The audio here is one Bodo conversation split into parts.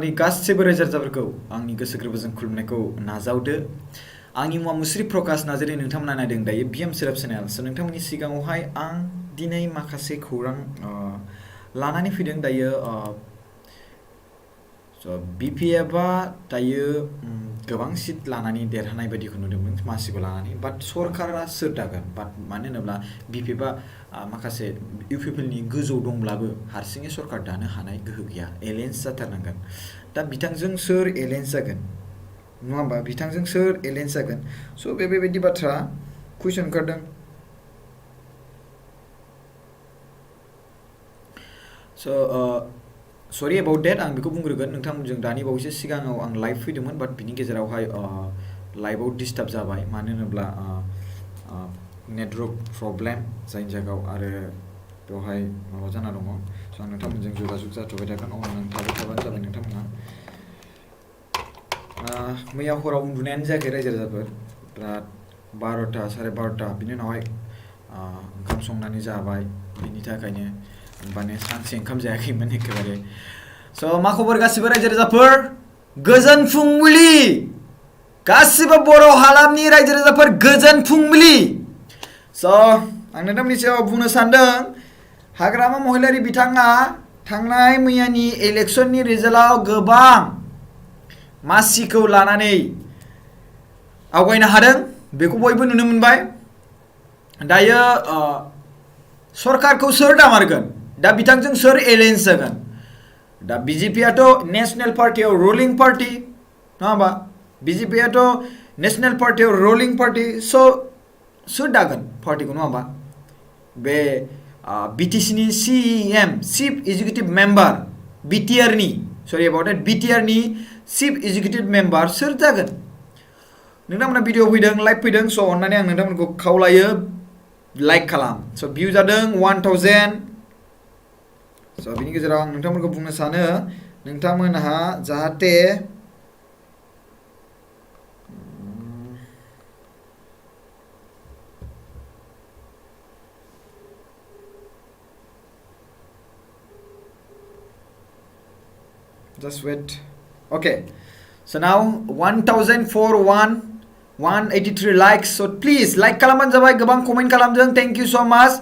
गासिबो रायजो-राजाफोरखौ आंनि गोसो गोरबोजों खुलुमनायखौ नाजावदो। आंनि मुङा मुस्रि प्रकाश नार्जारि, नोंथांमोना नायदों दायो बिएम सेराप चेनेल। नोंथांमोननि सिगाङावहाय आं दिनै माखासे खौरां लानानै फैदों दायो। बिपिएफआ दायो गोबां सिट लानानै देरहानाय बायदिखौ नुदोंमोन मासिखौ लानानै, बाट सरकारा सोर दागोन? बाट मानो होनोब्ला बिपिएफआ माखासे इउपिपिएलनि गोजौ दंब्लाबो हारसिङै सरकार दानो हानाय गोहो गैया, एलायन्स जाथारनांगोन। दा बिथांजों सोर एलायन्स जागोन, नङा होमबा? बिथांजों सोर एलायन्स जागोन? स' बेबायदि बाथ्रा कुइसन ओंखारदों। सरि एबाउट डेट, आं बेखौ बुंग्रोगोन। नोंथांमोनजों दानि बावैसो सिगाङाव आं लाइभ फैदोंमोन, बाट बिनि गेजेरावहाय लाइभआव डिस्टार्ब जाबाय, मानो होनोब्ला नेटवर्क प्रब्लेम जायनि जायगायाव आरो बेवहाय माबा जाना दङ। स' आं नोंथांमोनजों जगाजग जाथ'बाय थागोन, अननानै थाबाय थाबानो जाबाय नोंथांमोना। मैया हराव उन्दुनायानो जायाखै रायजो-राजाफोर, बिराद 12टा साराय 12टा, बिनि उनावहाय ओंखाम संनानै जाबाय, बिनि थाखायनो माने सानसे ओंखाम जायाखैमोन एखेबारे। स' मा खबर गासिबो रायजो-राजाफोर? गोजोन फुंबिलि गासिबो बर' हालामनि रायजो-राजाफोर, गोजोन फुंबिलि। स' आं नोंथांमोननि सायाव बुंनो सानदों, हाग्रामा महिलारि बिथाङा थांनाय मैयानि इलेक्सननि रिजाल्टआव गोबां मासिखौ लानानै आवगायनो हादों, बेखौ बयबो नुनो मोनबाय। दायो सरकारखौ सोर दामारगोन? दा बिथांजों सोर एलायन्स जागोन? दा बिजेपियाथ' नेशनेल पार्टियाव रुलिं पार्टि, नङा होमबा? बिजेपियाथ' नेशनेल पार्टियाव रुलिं पार्टि, स' सोर दागोन पार्टिखौ, नङा होमबा? बे बिटिसिनि सिएम चिफ एग्जिकिउटिभ मेम्बार बिटिआरनि, सरि एबाउट डेट, बिटिआरनि चिफ एग्जिकिउटिभ मेम्बार सोर जागोन? नोंथांमोना भिडिअ फैदों, लाइभ फैदों, स' अननानै आं नोंथांमोनखौ खावलायो लाइक खालाम। स' भिउ जादों 1000। स' बिनि गेजेराव आं नोंथांमोनखौ बुंनो सानो, नोंथांमोनहा जाहाथे just wait. Okay, so now 1004,183 likes, so please like खालामबानो जाबाय, गोबां कमेन्ट खालामदों, थेंक इउ स' माच।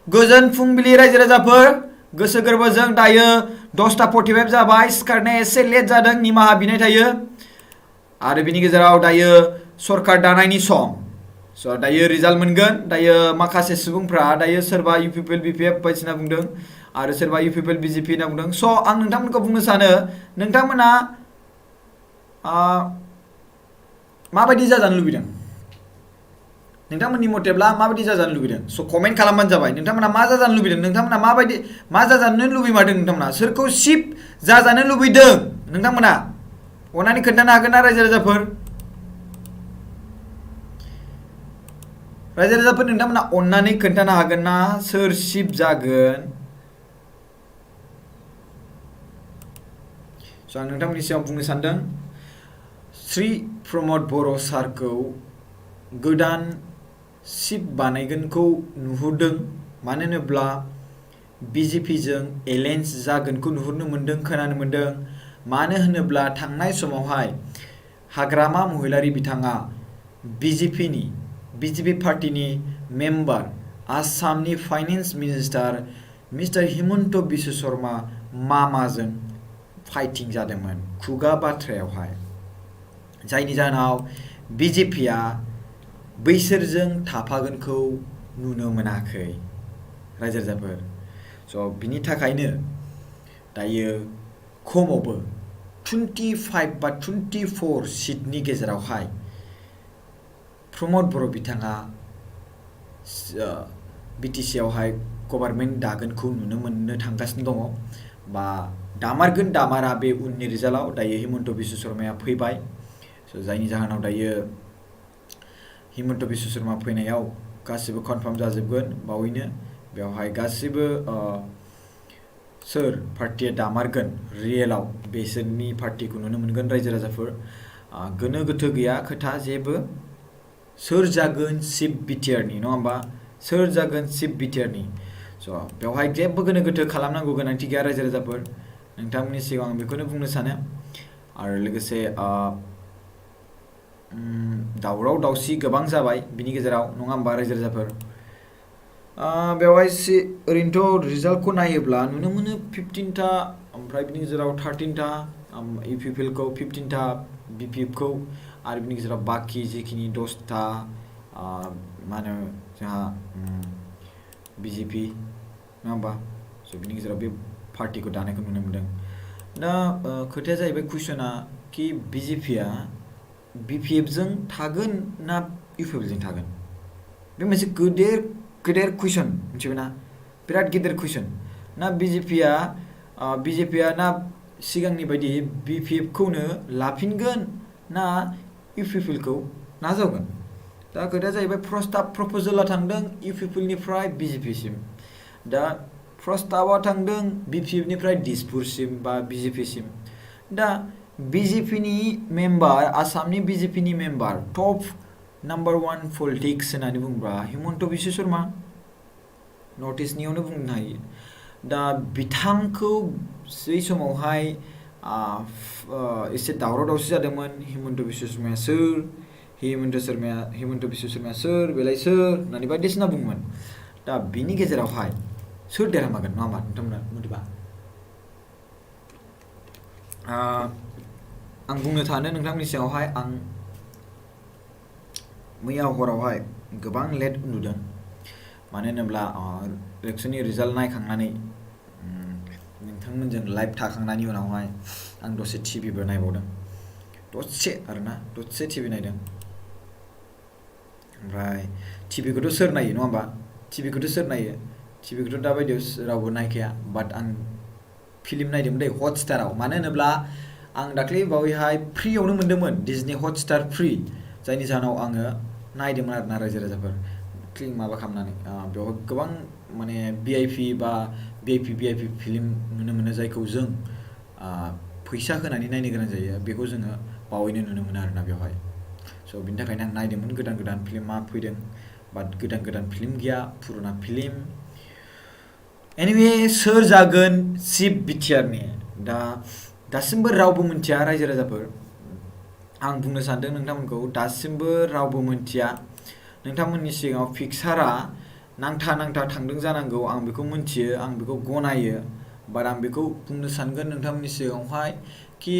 गोजोन फुंबिलि रायजो-राजाफोर, गोसो गोरबोजों दायो 10:45 जाबाय, सिखारनाया एसे लेट जादों, निमाहा बिनाय थायो। आरो बिनि गेजेराव दायो सरकार दानायनि सम, स' दायो रिजाल्ट मोनगोन। दायो माखासे सुबुंफ्रा दायो सोरबा इउपिपिएल बिपिएफ बायदिसिना बुंदों, आरो सोरबा इउपिपिएल बिजेपि होनना बुंदों। स' आं नोंथांमोनखौ बुंनो सानो, नोंथांमोना माबायदि जाजानो लुबैदों? नोंथांमोननि मथेब्ला माबायदि जाजानो लुबैदों? स' कमेन्ट खालामबानो जाबाय, नोंथांमोना मा जाजानो लुबैदों? नोंथांमोना मा जाजानो लुबैमारदों? नोंथांमोना सोरखौ चिफ जाजानो लुबैदों? नोंथांमोना अननानै खोन्थानो हागोन ना रायजो-राजाफोर? रायजो-राजाफोर, नोंथांमोना अननानै खोन्थानो हागोन ना सोर चिफ जागोन? स' आं नोंथांमोननि सिगाङाव बुंनो सानदों, श्री प्रमद बर' सारखौ गोदान चिफ बानायगोनखौ नुहुरदों, मानो होनोब्ला बिजेपिजों एलायन्स जागोनखौ नुहुरनो मोन्दों, खोनानो मोन्दों। मानो होनोब्ला थांनाय समावहाय हाग्रामा महिलारि बिथाङा बिजेपि पार्टिनि मेम्बार, आसामनि finance minister mister Himanta Biswa Sarma मामाजों फाइटिं जादोंमोन खुगा बाथ्रायावहाय, जायनि जाहोनाव बिजेपिया बैसोरजों थाफागोनखौ नुनो मोनाखै रायजो-राजाफोर। स' बिनि थाखायनो दायो खमावबो 25 बा 24 सिटनि गेजेरावहाय प्रमद बर' बिथाङा बिटिसिआवहाय गभार्नमेन्ट दागोनखौ नुनो मोननो थांगासिनो दङ, बा दामारगोन दामारा बे उननि रिजाल्टआव। दायो हिमन्त बिश्व शर्माया फैबाय, स' जायनि जाहोनाव दायो हिमन्त बिश्व शर्मा फैनायाव गासिबो कनफार्म जाजोबगोन बावैनो। बेवहाय गासिबो सोर पार्टिया दामारगोन रियेलाव, बेसोरनि पार्टिखौ नुनो मोनगोन रायजो-राजाफोर। गोनो गोथो गैया खोथा जेबो, सोर जागोन चिफ बिटिआरनि, नङा होमबा? सोर जागोन चिफ बिटिआरनि? स' बेवहाय जेबो गोनो गोथो खालामनांगौ गोनांथि गैया रायजो-राजाफोर। नोंथांमोननि सिगाङाव आं बेखौनो बुंनो सानो, आरो लोगोसे दावराव दावसि गोबां जाबाय बिनि गेजेराव नङा होमबा रायजो राजाफोर बेवहाय ओरैनोथ' रिजाल्टखौ नायोब्ला नुनो मोनो 15टा ओमफ्राय बिनि गेजेराव 13टा इउपिपिएलखौ 15टा बिपिएफखौ आरो बिनि गेजेराव बाखि जिखिनि 10टा मा होनो जोंहा बिजेपि नङा होमबा स' बिनि गेजेराव बे पार्टिखौ दानायखौ नुनो मोनदों दा खोथाया जाहैबाय कुइसना कि बिजेपिया बिपिएफजों थागोन ना इउपिपिएलजों थागोन बे मोनसे गेदेर कुइसन मिथिबाय ना बिराद गेदेर कुइसन ना बिजेपिया ना सिगांनि बायदि बिपिएफखौनो लाफिनगोन ना इउपिपिएलखौ नाजावगोन दा खोथाया जाहैबाय प्रप'जला थांदों इउपिपिएलनिफ्राय बिजेपिसिम दा प्रस्ताबा थांदों बिपिएफनिफ्राय दिसपुरसिम बा बिजेपिसिम दा बिजेपिनि मेम्बार आसामनि बिजेपिनि मेम्बार टप नाम्बार 1 पलिटिक्स होननानै बुङोब्ला हिमन्त बिश्व शर्मा नर्थ इस्टनियावनो बुंनो हायो दा बिथांखौ बै समावहाय एसे दावराव दावसि जादोंमोन हिमन्त बिश्व शर्माया सोर हिमन्त बिश्व शर्माया सोर बेलाय सोर होननानै बायदिसिना बुङोमोन दा बिनि गेजेरावहाय सोर देरहामागोन नङा होमबा नोंथांमोना मथिबा आं बुंनो सानो नोंथांमोननि सिगाङावहाय आं मैया हरावहाय गोबां लेट उन्दुदों मानो होनोब्ला इलेक्सननि रिजाल्ट नायखांनानै नोंथांमोनजों लाइभ थाखांनायनि उनावहाय आं दसे टिभिबो नायबावदों दसे टिभि नायदों ओमफ्राय टिभिखौथ' सोर नायो नङा होमबा टिभिखौथ' दाबायदियाव रावबो नायखाया बाट आं फिल्म नायदोंमोन दै हटस्टाराव मानो होनोब्ला आं दाख्लै बावैहाय फ्रियावनो मोन्दोंमोन डिजनि हटस्टार फ्रि जायनि जाहोनाव आङो नायदोंमोन आरोना रायजो राजाफोर क्लिक माबा खालामनानै बेवहाय गोबां माने भिआइपि फिल्म नुनो मोनो जायखौ जों फैसा होनानै नायनो गोनां जायो बेखौ जोङो बावैनो नुनो मोनो आरोना बेवहाय स' बिनि थाखायनो आं नायदोंमोन गोदान फिल्मा फैदों बाट गोदान फिल्म गैया पुराना फिल्म एनिवे सोर जागोन चिफ बिटिआरनि दासिमबो रावबो मिथिया रायजो राजाफोर आं बुंनो सानदों नोंथांमोनखौ दासिमबो रावबो मिथिया नोंथांमोननि सिगाङाव फिक्सारा नांथा थांदों जानांगौ आं बेखौ मिथियो आं बेखौ गनायो बाट आं बेखौ बुंनो सानगोन नोंथांमोननि सिगाङावहाय कि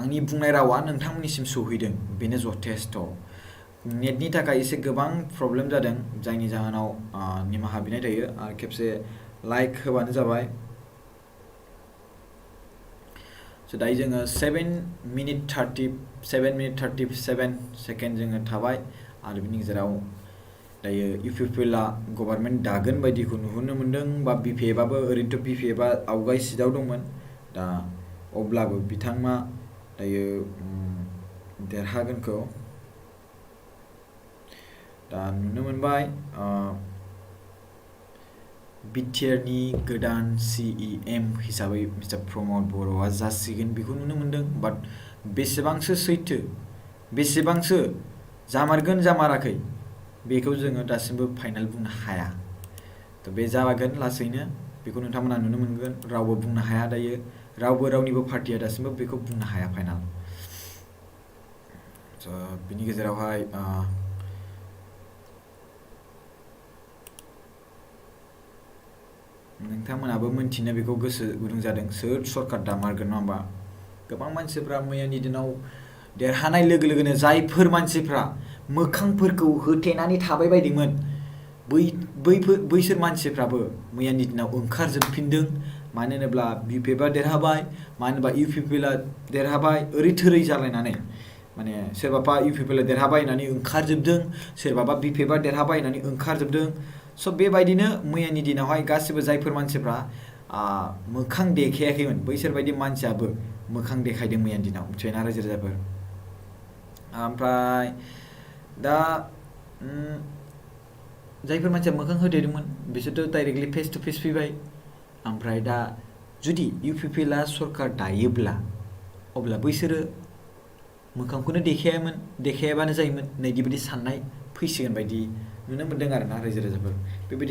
आंनि बुंनाय रावा नोंथांमोननिसिम सौहैदों बेनो जथेस्थ' नेटनि थाखाय एसे गोबां प्रब्लेम जादों जायनि जाहोनाव निमाहा बिनाय थायो आरो खेबसे लाइक होबानो जाबाय स' दायो जोङो 7 मिनिट 37 सेकेन्ड जोङो थाबाय आरो बिनि गेजेराव दायो इउपिपिएलआ गभर्नमेन्ट दागोन बायदिखौ नुहुरनो मोन्दों बा बिपिएफआबो ओरैनोथ' बिपिएफआ आवगाय सिटआव दंमोन दा अब्लाबो बिथाङा दायो देरहागोनखौ दा नुनो मोनबाय बिटिआरनि गोदान सिइएम हिसाबै मिस्टार प्रमद बर'आ जासिगोन बेखौ नुनो मोन्दों बाट बेसेबांसो सैथो बेसेबांसो जामारगोन जामाराखै बेखौ जोङो दासिमबो फाइनाल बुंनो हाया थ' बे जागोन लासैनो बेखौ नोंथांमोना नुनो मोनगोन रावबो बुंनो हाया दायो रावनिबो पार्टिया दासिमबो बेखौ बुंनो हाया फाइनाल स' बिनि गेजेरावहाय नोंथांमोनाबो मिन्थिनो बेखौ गोसो गुदुं जादों सोर सरकार दामारगोन नङा होमबा गोबां मानसिफ्रा मैयानि दिनाव देरहानाय लोगो लोगोनो जायफोर मानसिफ्रा मोखांफोरखौ होथेनानै थाबाय बायदोंमोन बैसोर मानसिफ्राबो मैयानि दिनाव ओंखारजोबफिनदों मानो होनोब्ला बिपिएफआ देरहाबाय मानो होनोबा इउपिपिएलआ देरहाबाय ओरै थोरै जालायनानै माने सोरबाबा इउपिपिएलआ देरहाबाय होननानै ओंखारजोबदों सोरबाबा बिपिएफआ देरहाबाय होननानै ओंखारजोबदों स' बेबायदिनो मैयानि दिनावहाय गासिबो जायफोर मानसिफ्रा मोखां देखायाखैमोन बैसोर बायदि मानसियाबो मोखां देखायदों मैयानि दिनाव मिथिबायना रायजो राजाफोर ओमफ्राय दा जायफोर मानसिया मोखां होदेरदोंमोन बिसोरथ' डाइरेक्टलि फेस टु फेस फैबाय ओमफ्राय दा जुदि इउपिपिएलआ सरकार दायोब्ला अब्ला बैसोरो मोखांखौनो देखायाबानो जायोमोन नैदि बायदि साननाय फैसिगोन बायदि नुनो मोन्दों आरोना रायजो राजाफोर बेबायदि